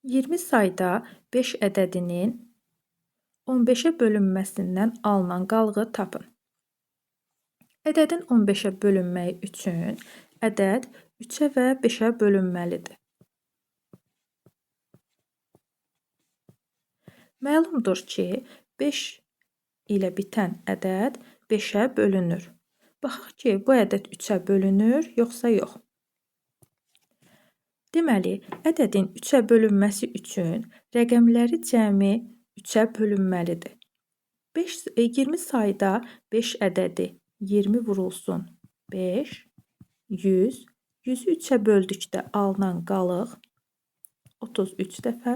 20 sayda 5 ədədinin 15-ə bölünməsindən alınan qalığı tapın. Ədədin 15-ə bölünməyi üçün ədəd 3-ə və 5-ə bölünməlidir. Məlumdur ki, 5 ilə bitən ədəd 5-ə bölünür. Baxaq ki, bu ədəd 3-ə bölünür, yoxsa yox. Deməli, ədədin 3-ə bölünməsi üçün rəqəmləri cəmi 3-ə bölünməlidir. 20 sayda 5 ədədi 20 vurulsun 5, 100. 100-ü 3-ə böldükdə alınan qalıq 33 dəfə,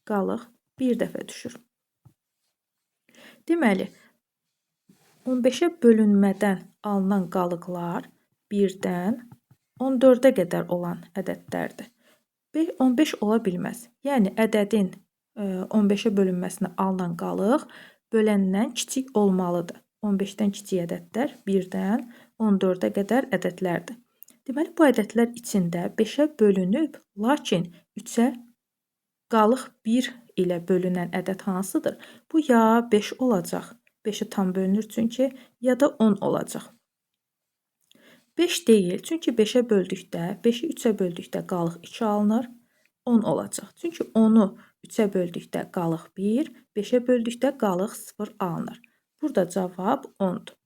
qalıq 1 dəfə düşür. Deməli, 15-ə bölünmədən alınan qalıqlar 1-dən 14-ə qədər olan ədədlərdir. 15 ola bilməz. Yəni, ədədin 15-ə bölünməsinə alınan qalıq böləndən kiçik olmalıdır. 15-dən kiçik ədədlər 1-dən 14-ə qədər ədədlərdir. Deməli, bu ədədlər içində 5-ə bölünüb, lakin 3-ə qalıq 1 ilə bölünən ədəd hansıdır? Bu ya 5 olacaq, 5-ə tam bölünür çünki, ya da 10 olacaq. 5 deyil, çünki 5-ə böldükdə, 5-i 3-ə böldükdə qalıq 2 alınır, 10 olacaq. Çünki 10-u 3-ə böldükdə qalıq 1, 5-ə böldükdə qalıq 0 alınır. Burada cavab 10-dur.